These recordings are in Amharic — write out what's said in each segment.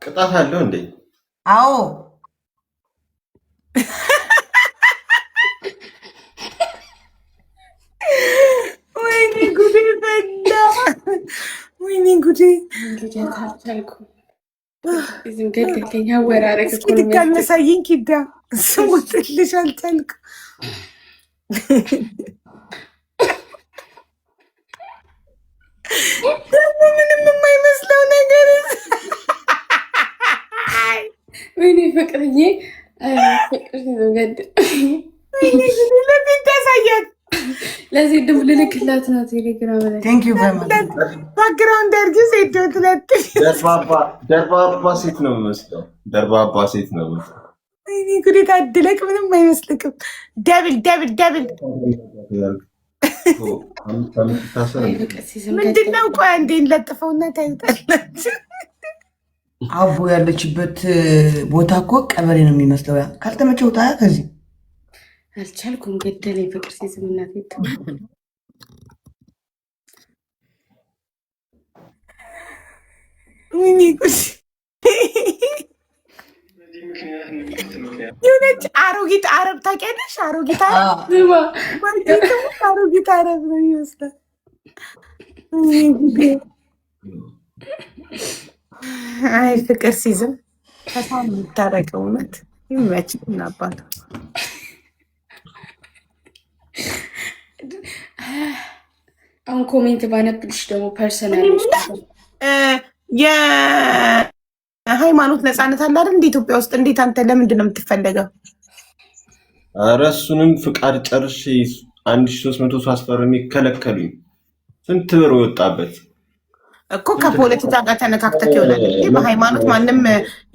ቅጣት አለው እንዴ? አዎ። ወይኔ ጉዴ ፈላ። ወይኔ ጉዴ። እስኪ ድጋሚ ያሳየኝ ኪዳ። ስሞትልሽ አልቻልኩም። ደግሞ ምንም የማይመስለው ነገር። ወይኔ ፍቅርዬ፣ ፍቅር ለዚህ ታሳያት። ለዚህ ድም ልልክላት ነው ቴሌግራም ላይ። Background አድርጊ ሴት ትለጥፍ። ደርባባ ሴት ነው የምመስለው። ደርባባ ሴት ነው የምመስለው። ወይኔ ጉዴ ታድለቅ። ምንም አይመስልክም። Double, double, double። ምንድን ነው? ቆይ አንዴ እንለጥፈውና ታዩታላችሁ። አቦ ያለችበት ቦታ እኮ ቀበሌ ነው የሚመስለው። ያ ካልተመቸው ታያ ከዚህ አልቻልኩም። ገደለኝ ፍቅር ሲዝም እናቴ። ወይኔ ጉድ! የሆነች አሮጊት አረብ ታውቂያለሽ? አሮጊት አረብ፣ አሮጊት አረብ ነው ይመስላል። አይ ፍቅር ሲዝም ከሳም የምታረቀው እውነት ይመች እናባቱ። አሁን comment ባነብልሽ ደግሞ personal የሃይማኖት ነፃነት አለ አይደል? እንደ ኢትዮጵያ ውስጥ እንዴት አንተ ለምንድን ነው የምትፈለገው? ኧረ እሱንም ፍቃድ ጨርሼ 1300 ሰው አስፈርሜ ከለከሉኝ። ስንት ብር ወጣበት። እኮ ከፖለቲካ ጋር ተነካክተክ ይሆናል እንጂ በሃይማኖት ማንም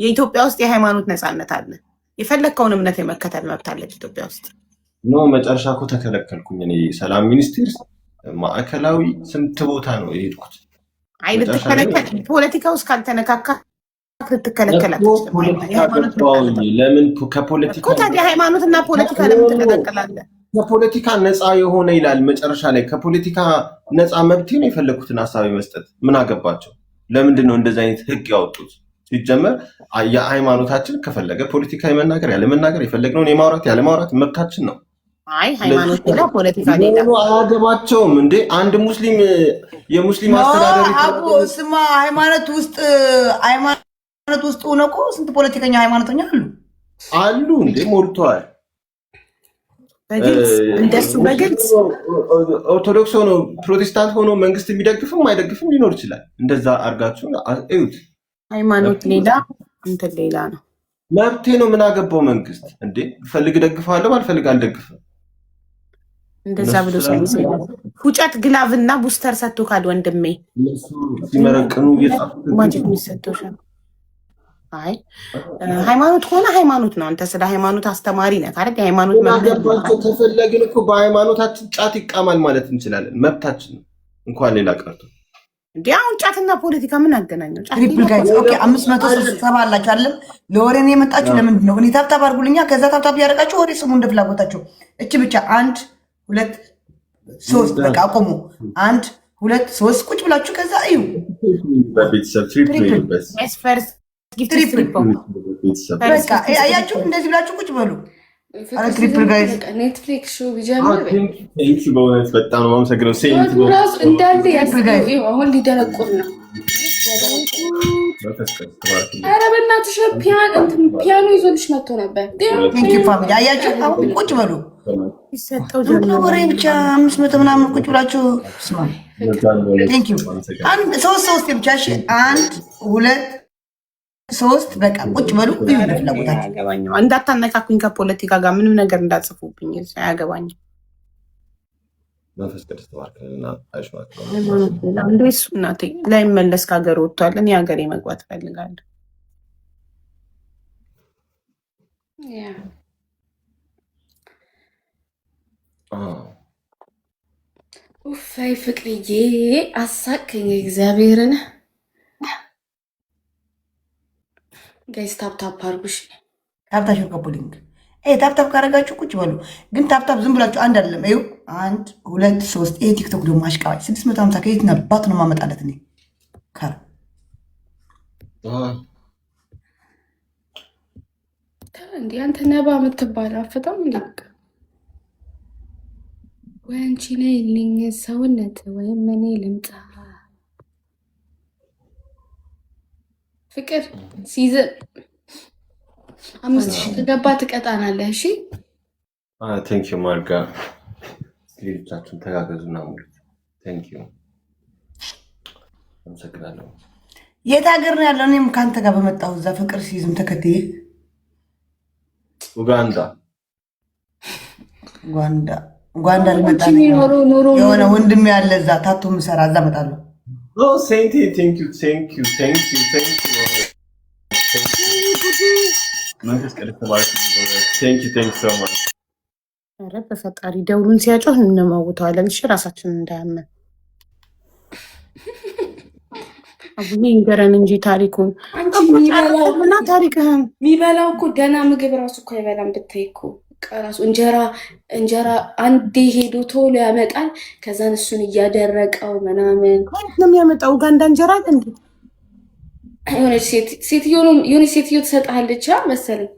የኢትዮጵያ ውስጥ የሃይማኖት ነፃነት አለ። የፈለግከውን እምነት የመከተል መብት አለ ኢትዮጵያ ውስጥ። No፣ መጨረሻ እኮ ተከለከልኩኝ። እኔ ሰላም ሚኒስቴር፣ ማዕከላዊ ስንት ቦታ ነው የሄድኩት። አይ ልትከለከል ፖለቲካ ውስጥ ካልተነካካ ልትከለከል ለምን ከፖለቲካ እኮ ታዲያ ሃይማኖትና ፖለቲካ ለምን ትቀላቅላለህ? ከፖለቲካ ነፃ የሆነ ይላል መጨረሻ ላይ። ከፖለቲካ ነፃ መብቴ ነው የፈለግኩትን ሀሳብ መስጠት። ምን አገባቸው? ለምንድን ነው እንደዚህ አይነት ህግ ያወጡት? ሲጀመር የሃይማኖታችን ከፈለገ ፖለቲካ የመናገር ያለመናገር፣ የፈለግነውን የማውራት ያለማውራት መብታችን ነው። አይ ሃይማኖት ሌላ ፖለቲካ ሌላ። አያገባቸውም እንዴ? አንድ ሙስሊም የሙስሊም አስተዳደሪ አቦ ስማ፣ ሃይማኖት ውስጥ ሆነ እኮ ስንት ፖለቲከኛ ሃይማኖተኛ አሉ። አሉ እንዴ፣ ሞልተዋል። በግልጽ እንደሱ በግልጽ ኦርቶዶክስ ሆኖ ፕሮቴስታንት ሆኖ መንግስት የሚደግፍም አይደግፍም ሊኖር ይችላል። እንደዛ አድርጋችሁ እዩት። ሃይማኖት ሌላ እንትን ሌላ ነው። መብቴ ነው። ምን አገባው መንግስት እንዴ? ብፈልግ እደግፈዋለሁ፣ ባልፈልግ አልደግፍም። እንደዛ ብሎ ፉጨት glove እና booster ሰጥቶካል ወንድሜ። እነሱ ሲመረቅኑ ማጀት የሚሰጥቶሻል። አይ ሃይማኖት ከሆነ ሃይማኖት ነው። አንተ ስለ ሃይማኖት አስተማሪ ነህ አይደል? የሃይማኖት መምህር። ከፈለግን እኮ በሃይማኖታችን ጫት ይቃማል ማለት እንችላለን። መብታችን ነው። እንኳን ሌላ ቀርቶ። እንዲ አሁን ጫትና ፖለቲካ ምን አገናኘው? Triple guys, okay። 570 አላችሁ አይደለም? ለወሬ ነው የመጣችሁ። ለምንድን ነው? እኔ tap tap አድርጉልኛ። ከዛ tap tap ያደረጋችሁ ወሬ ስሙ እንደ ፍላጎታችሁ። እች ብቻ አንድ፣ ሁለት፣ ሶስት፣ በቃ አቆሙ። አንድ፣ ሁለት፣ ሶስት ቁጭ ብላችሁ ከዛ እዩ። በቤተሰብ triple። በቃ አያችሁ፣ እንደዚህ ብላችሁ ቁጭ በሉ። ኧረ triple guys። Netflix show ቢጀምር። በእውነት በጣም ነው የማመሰግነው። ራሱ እንዳለ አሁን ሊደነቁር ነው። ኧረ በእናትሽ ፒያኖ ይዞልሽ መጥቶ ነበር። Thank you family። አያችሁ፣ አሁን ቁጭ በሉ። ወሬ ብቻ 500 ምናምን ቁጭ ብላችሁ ስማ። Thank you። አንድ ሶስት ሶስት ብቻ እሺ። አንድ፣ ሁለት፣ ሶስት፣ በቃ ቁጭ በሉ። እዩ ፍላጎታችሁ። እንዳታነካኩኝ ከፖለቲካ ጋር ምንም ነገር እንዳጽፉብኝ አያገባኝም። መንፈስ ቅዱስ ተባርከልና። እንደ እሱ እናቴ ላይመለስ ከሀገር ወጥቷል። እኔ ሀገሬ መግባት እፈልጋለሁ። ኡፋይ ፍቅርዬ አሳቅኝ እግዚአብሔርን። Guys, tap tap አድርጉሽ። Tap tap copy link፣ tap tap ካረጋችሁ ቁጭ በሉ። ግን tap tap ዝም ብላችሁ አንድ አይደለም። ይኸው አንድ፣ ሁለት፣ ሶስት። ይሄ ቲክቶክ ደግሞ አሽቃባጭ 650 ከየት ነባት ነው ማመጣለት እኔ ከር እንዴ አንተ ነባ የምትባለው አፈጣም እንዴ በቃ ወይ አንቺ ነይልኝ ሰውነት ወይም እኔ ልምጣ። ፍቅር ሲይዝ 5,000 ከገባ ትቀጣናለህ። እሺ። Thank you ማርጋ። ሌሎቻችሁን ተጋገዙና ሙሉት። Thank you፣ አመሰግናለሁ። የት ሀገር ነው ያለው? እኔም ከአንተ ጋር በመጣሁ እዛ ፍቅር ሲይዝም ተከትዬ። ኡጋንዳ። ጓንዳ ጓንዳ ልመጣ አንቺ የሚኖረው ኑሮ የሆነ ወንድም ያለ እዛ tattoo ምሰራ እዛ እመጣለሁ። ሴንቲ፣ thank you, thank you, thank you, thank you። መንፈስ ቅዱስ ተባረክ። Thank you, thank you so much። ኧረ በፈጣሪ ደውሉን ሲያጮህ እንመውተዋለን። እሺ፣ ራሳችንን እንዳያመን። አቡዬ ይንገረን እንጂ ታሪኩን። አንቺ የሚበላው እና ታሪክህን። የሚበላው እኮ ደህና ምግብ ራሱ እኮ አይበላም። ብታይ እኮ በቃ ራሱ እንጀራ አንዴ ሄዶ ቶሎ ያመጣል። ከዛን እሱን እያደረቀው ምናምን። ከየት ነው የሚያመጣው? ኡጋንዳ እንጀራ አለ እንዴ? የሆነች ሴትዮ ነው፣ የሆነች ሴትዮ ትሰጥሃለች መሰለኝ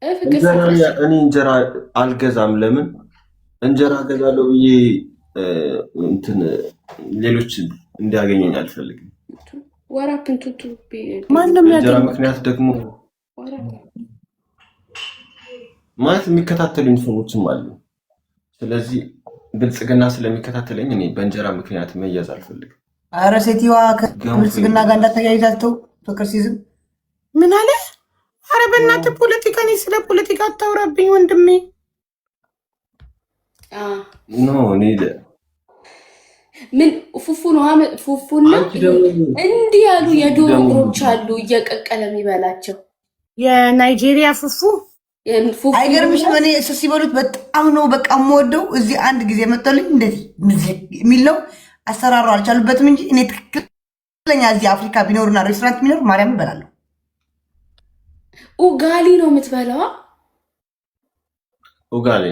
ፍቅር። እንጀራ እኔ እንጀራ አልገዛም። ለምን እንጀራ ገዛለሁ ብዬ እንትን ሌሎች እንዲያገኙኝ አልፈልግም። ወራፕን ቱቱ። ማን ነው እንጀራ የሚያገኘው? ምክንያት ደግሞ ማለት የሚከታተሉኝ ሰዎችም አሉ። ስለዚህ ብልጽግና ስለሚከታተለኝ እኔ በእንጀራ ምክንያት መያዝ አልፈልግም። አረ ሴትየዋ ከብልጽግና ጋር እንዳተያይዛቸው ፍቅር ሲይዝም። ምን አለ? አረ በእናትህ ፖለቲካ፣ እኔ ስለ ፖለቲካ አታውራብኝ ወንድሜ። No፣ እኔ ምን ፉፉ ነው ፉፉና አንቺ ደግሞ እንዲህ ያሉ የዶሮ ደግሞ እግሮች አሉ እየቀቀለ የሚበላቸው። የናይጄሪያ ፉፉ። ፉፉ። አይገርምሽም? እኔ እሱ ሲበሉት በጣም ነው በቃ የምወደው። እዚህ አንድ ጊዜ መጥቶልኝ እንደዚህ የሚል ነው አሰራሩ፣ አልቻሉበትም እንጂ እኔ ትክክለኛ እዚህ አፍሪካ ቢኖርና ሬስቶራንት ቢኖር ማርያም እበላለሁ። ኡጋሊ ነው የምትበላዋ። ኡጋሌ።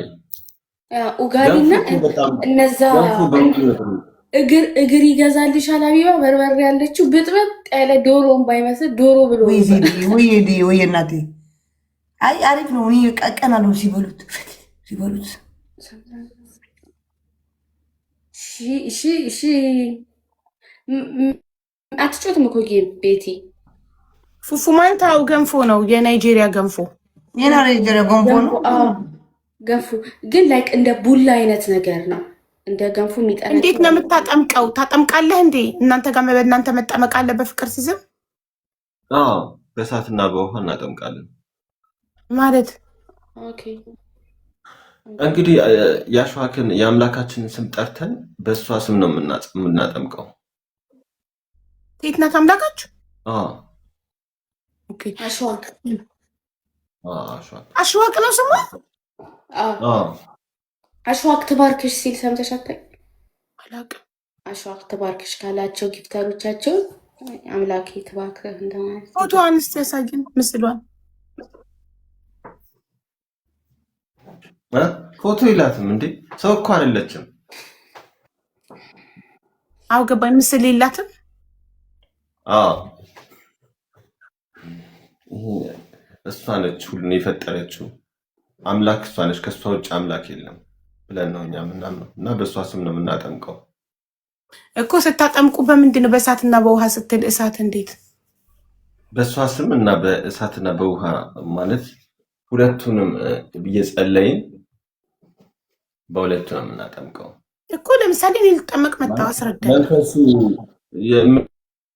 ኡጋሊና ገንፎ እኮ በጣም እነዛ ገንፎ በምንድን ነው? እግር እግር ይገዛልሻል ሀቢባ፣ በርበሬ ያለችው ብጥብጥ ያለ ዶሮን ባይመስል ዶሮ ብሎ ወይ ዜድ፣ ወይ ዲ፣ ወይ እናቴ፣ አይ አሪፍ ነው። እኔ ቀቀናለሁ ሲበሉት ሲበሉት። ሺ አትጮትም እኮ game ቤቲ። ፉፉ ማለት አዎ ገንፎ ነው፣ የናይጄሪያ ገንፎ። የናይጄሪያ ገንፎ ነው። አዎ ገንፎ ግን like እንደ ቡላ አይነት ነገር ነው። እንደ ገንፎ የሚጠነክር። እንዴት ነው የምታጠምቀው? ታጠምቃለህ እንዴ? እናንተ ጋር በእናንተ መጠመቅ አለ በፍቅር ሲዝም? አዎ፣ በእሳትና በውሃ እናጠምቃለን። ማለት? Okay። እንግዲህ የአሸዋክን የአምላካችንን ስም ጠርተን በእሷ ስም ነው የምናጠምቀው። ሴት ናት አምላካችሁ? አዎ። Okay። አሸዋክ። አዎ፣ አሸዋክ። አሽዋቅ ነው ስሟ? አዎ። አዎ። አሸዋክ ትባርክሽ ሲል ሰምተሽ አታውቂም? አላውቅም። አሸዋክ ትባርክሽ ካላቸው gifter ኦቻቸውን አምላኬ ትባርክህ እንደማለት ነው። ፎቶዋን እስኪ ያሳየን፣ ምስሏን። እ? ፎቶ የላትም እንዴ? ሰው እኮ አይደለችም። አዎ ገባኝ። ምስል የላትም። አዎ፣ ይሄ እሷ ነች ሁሉን የፈጠረችው አምላክ እሷ ነች፣ ከእሷ ውጭ አምላክ የለም ብለን ነው እኛ የምናምነው እና በእሷ ስም ነው የምናጠምቀው። እኮ ስታጠምቁ በምንድን ነው? በእሳትና በውሃ ስትል እሳት እንዴት? በእሷ ስም እና በእሳትና በውሃ ማለት ሁለቱንም እየጸለይን በሁለቱ ነው የምናጠምቀው። እኮ ለምሳሌ እኔ ልጠመቅ መጣሁ፣ አስረዳኝ። መንፈሱ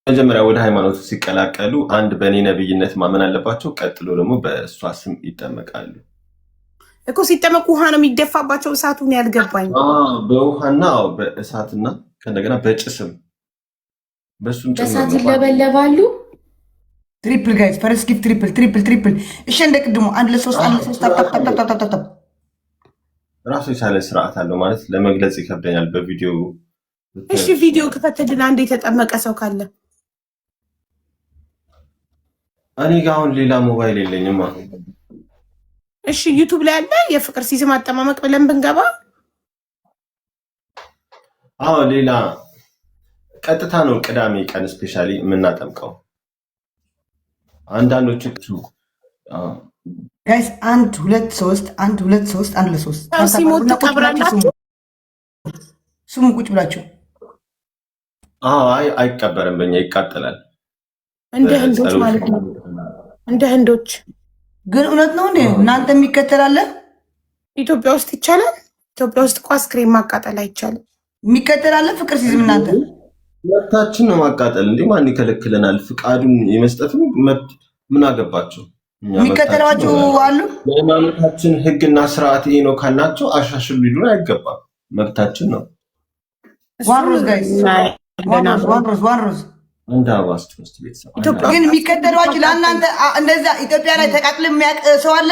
መጀመሪያ ወደ ሃይማኖቱ ሲቀላቀሉ አንድ በእኔ ነብይነት ማመን አለባቸው። ቀጥሎ ደግሞ በእሷ ስም ይጠመቃሉ። እኮ ሲጠመቁ ውሃ ነው የሚደፋባቸው። እሳቱን ያልገባኝ። በውሃና አዎ፣ በእሳትና ከእንደገና በጭስም በእሱም ጭምር በእሳት ነው። ይለበለባሉ። Triple guys፣ first gift triple, triple, triple። እሺ እንደ ቅድሙ አንድ ለሶስት፣ አንድ ለሶስት፣ tap, tap, tap, tap, tap, tap። ራሱ የቻለ ስርዓት አለው ማለት ለመግለጽ ይከብደኛል በቪዲዮ። እሺ ቪዲዮ ክፈትልን አንድ የተጠመቀ ሰው ካለ። እኔ ጋ አሁን ሌላ ሞባይል የለኝማ። እሺ YouTube ላይ አለ የፍቅር ሲዝም አጠማመቅ ብለን ብንገባ? አዎ፣ ሌላ ቀጥታ ነው ቅዳሜ ቀን specially የምናጠምቀው። አንዳንዶቹ Guys፣ አንድ ሁለት ሶስት፣ አንድ ሁለት ሶስት፣ አንድ ሁለት ሶስት። ሰው ሲሞት ትቀብራላችሁ? ስሙ፣ ቁጭ ብላችሁ። አይ፣ አይቀበርም፣ በኛ ይቃጠላል። እንደ ህንዶች ማለት ነው። እንደ ህንዶች። ግን እውነት ነው እንዴ? እናንተ የሚከተል አለ? ኢትዮጵያ ውስጥ ይቻላል። ኢትዮጵያ ውስጥ እኮ አስክሬን ማቃጠል አይቻልም። የሚከተል አለ? ፍቅር ሲዝም እናንተ መብታችን ነው ማቃጠል። እንዴ፣ ማን ይከለክለናል? ፍቃዱን የመስጠትም መብት ምን አገባቸው? እኛ መብታችን የሚከተሏችሁ ነው። አሉ? የሃይማኖታችን ህግና ስርዓት ይሄ ነው ካልናቸው አሻሽሉ ሊሉን አይገባም። መብታችን ነው። One rose, guys፣ one rose, one rose, one rose። አንድ አበባ ስጥ ውስጥ ቤተሰብ አንድ ኢትዮጵያ አበባ። ግን የሚከተሏችሁ ለእናንተ እንደዛ ኢትዮጵያ ላይ ተቃጥሎ የሚያውቅ ሰው አለ?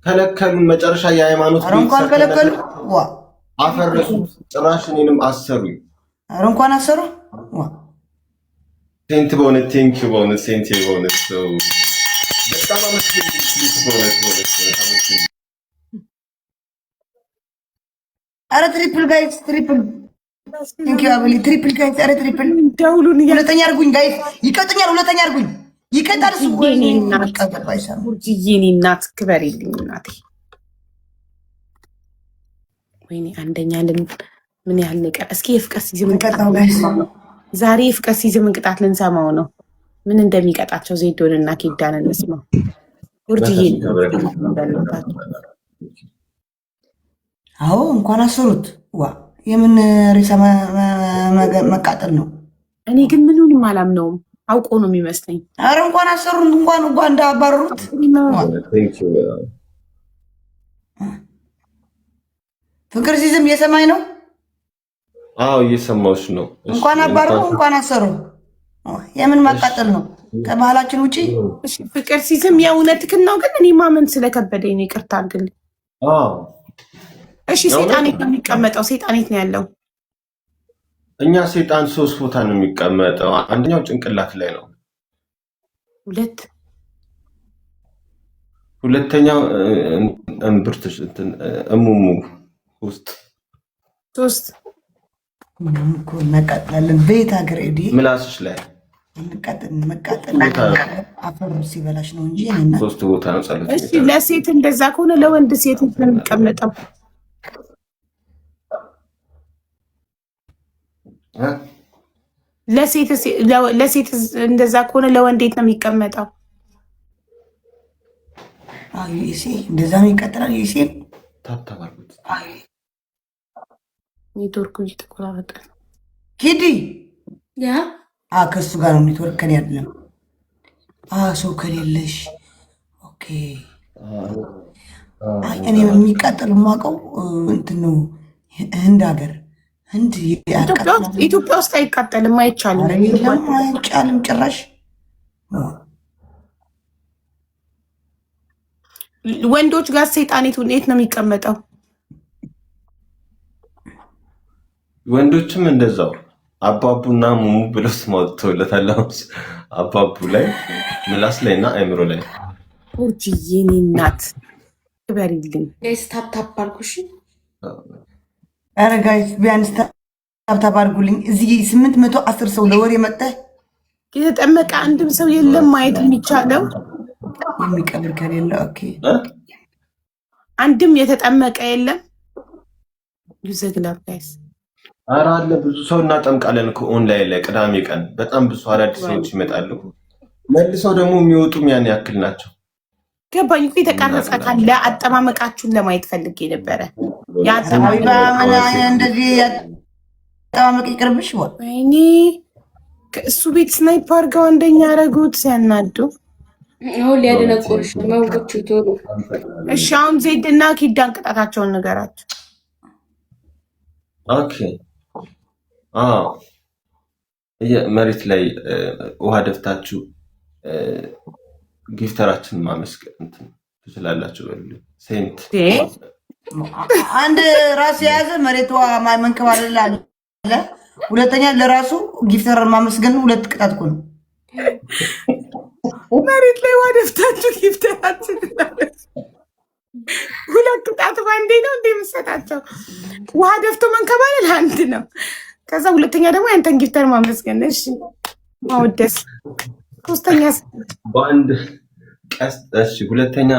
ከለከሉን። መጨረሻ የሃይማኖት ኧረ ቤት እንኳን ሰርተን ከለከሉ፣ ዋ። አፈረሱት። ጭራሽ እኔንም አሰሩኝ። ኧረ እንኳን አሰሩ፣ ዋ። ሴንት በእውነት thank you፣ በእውነት ሴንት፣ በእውነት ሰው በጣም አመስግን please። በእውነት በእውነት በእውነት አመስግን። ኧረ triple, guys, triple። Thank you አበሊ። Triple, guys፣ ኧረ triple። ደውሉን እያ ሁለተኛ አድርጉኝ guys፣ ይቀጡኛል። ሁለተኛ አድርጉኝ፣ ይቀጣል እሱ። የኔ እናት። ይቀጣል፣ አይሰማም። ቡርጅዬ፣ የኔ እናት፣ ክበሪልኝ እናቴ። ወይኔ፣ አንደኛ ልን ምን ያህል ነው የቀረ? እስኪ የፍቅር ሲዝምን ቅጣት ተቀጣው guys። ዛሬ የፍቅር ሲዝምን ቅጣት ልንሰማው ነው። ምን እንደሚቀጣቸው ዜዶን እና ኪዳን እንስማው። ቡርጅዬ፣ በእናታችሁ። አዎ፣ እንኳን አሰሩት። ዋ፣ የምን ሬሳ መቃጠል ነው? እኔ ግን ምኑንም አላምነውም። አውቆ ነው የሚመስለኝ። ኧረ እንኳን አሰሩት፣ እንኳን እንዳባረሩት። Thank you በጣም። ፍቅር ሲዝም እየሰማኝ ነው። አዎ፣ እየሰማሁሽ ነው። እሺ፣ እንኳን አባረሩ፣ እንኳን አሰሩ። የምን ማቃጠል ነው? ከባህላችን ውጪ። እሺ፣ ፍቅር ሲዝም የእውነትህን ነው፣ ግን እኔ ማመን ስለከበደኝ ነው። ይቅርታ አድርግልኝ። አዎ። እሺ፣ ሴጣን የት ነው የሚቀመጠው? ሴጣን የት ነው ያለው? እኛ ሴጣን ሶስት ቦታ ነው የሚቀመጠው። አንደኛው ጭንቅላት ላይ ነው። ሁለት። ሁለተኛው እምብርትሽ እንትን እሙሙ ውስጥ። ሶስት። ምንም እኮ እናቃጥላለን። በየት ሀገር ኤዲ? ምላስሽ ላይ። መቃጠል መቃጠል ቦታ ነው። አፈር ሲበላሽ ነው እንጂ እኔ እናት። ሶስት ቦታ ነው ጸሎት እሺ፣ የሚደረገው። ለሴት እንደዛ ከሆነ ለወንድ ሴት የት ነው የሚቀመጠው? እ? ለሴት እንደዛ ከሆነ ለወንድ የት ነው የሚቀመጠው? ዩኤስኤ እንደዛ ነው ይቃጠላል። ዩኤስኤ። Tap tap አድርጉት። ኔትወርኩ እየተቆራረጠ ነው። ኪዲ። Yeah. ከእሱ ጋር ነው ኔትወርክ፣ ከኔ አይደለም። ሰው ከሌለሽ okay። አይ፣ እኔ የሚቃጠል የማውቀው እንትን ነው፣ ህንድ ሀገር፣ ህንድ ያቃጥላል። ኢትዮጵያ ውስጥ አይቃጠልም፣ አይቻልም። ኧረ የለም፣ አይቻልም ጭራሽ። ወንዶች ጋር ሰይጣን የት ነው የሚቀመጠው? ወንዶችም እንደዛው አባቡና ሙሙ ብለው ስም አውጥተውለታል። አሁን አባቡ ላይ፣ ምላስ ላይ እና አይምሮ ላይ። ቡርጅዬ፣ የኔ እናት፣ ክበሪልኝ። Guys, tap tap አድርጉ እሺ። ኧረ guys፣ ቢያንስ tap tap አድርጉልኝ። እዚህ 810 ሰው ለወሬ መጥተህ የተጠመቀ አንድም ሰው የለም ማየት የሚቻለው። የሚቀብር ከሌለ okay። እ? አንድም የተጠመቀ የለም። Use glove, guys። ኧረ አለ፣ ብዙ ሰው እናጠምቃለን እኮ ኦንላይን ላይ ቅዳሜ ቀን በጣም ብዙ አዳዲስ ሰዎች ይመጣሉ። መልሰው ደግሞ የሚወጡም ያን ያክል ናቸው። ገባኝ እኮ፣ የተቀረጸ ካለ አጠማመቃችሁን ለማየት ፈልጌ ነበረ። ሀቢባ፣ ምን እንደዚህ አጠማመቅ ይቅርብሽ። ወ ወይኔ፣ ከእሱ ቤት snipe አድርገው አንደኛ ያደረጉት፣ ሲያናዱ። አሁን ሊያደነቁርሽ ነው መውጎቹ ቶሎ። እሺ፣ አሁን ዜድ እና ኪዳን ቅጣታቸውን ንገራቸው። Okay፣ አዎ፣ መሬት ላይ ውሃ ደፍታችሁ gifter ኣችንን ማመስገን እንትን ትችላላችሁ። በሉልኝ ሴንት። አንድ ራስ የያዘ መሬቷ መንከባለል አለ። ሁለተኛ ለራሱ gifter ማመስገን፣ ሁለት ቅጣት እኮ ነው። መሬት ላይ ውሃ ደፍታችሁ gifter ኣችን፣ ሁለት ቅጣት ባንዴ ነው እንደ የምሰጣቸው? ውሃ ደፍቶ መንከባለል አንድ ነው። ከዛ ሁለተኛ ደግሞ ያንተን gifter ማመስገን። እሺ፣ ማወደስ። ሶስተኛ በአንድ ቀስት። እሺ፣ ሁለተኛ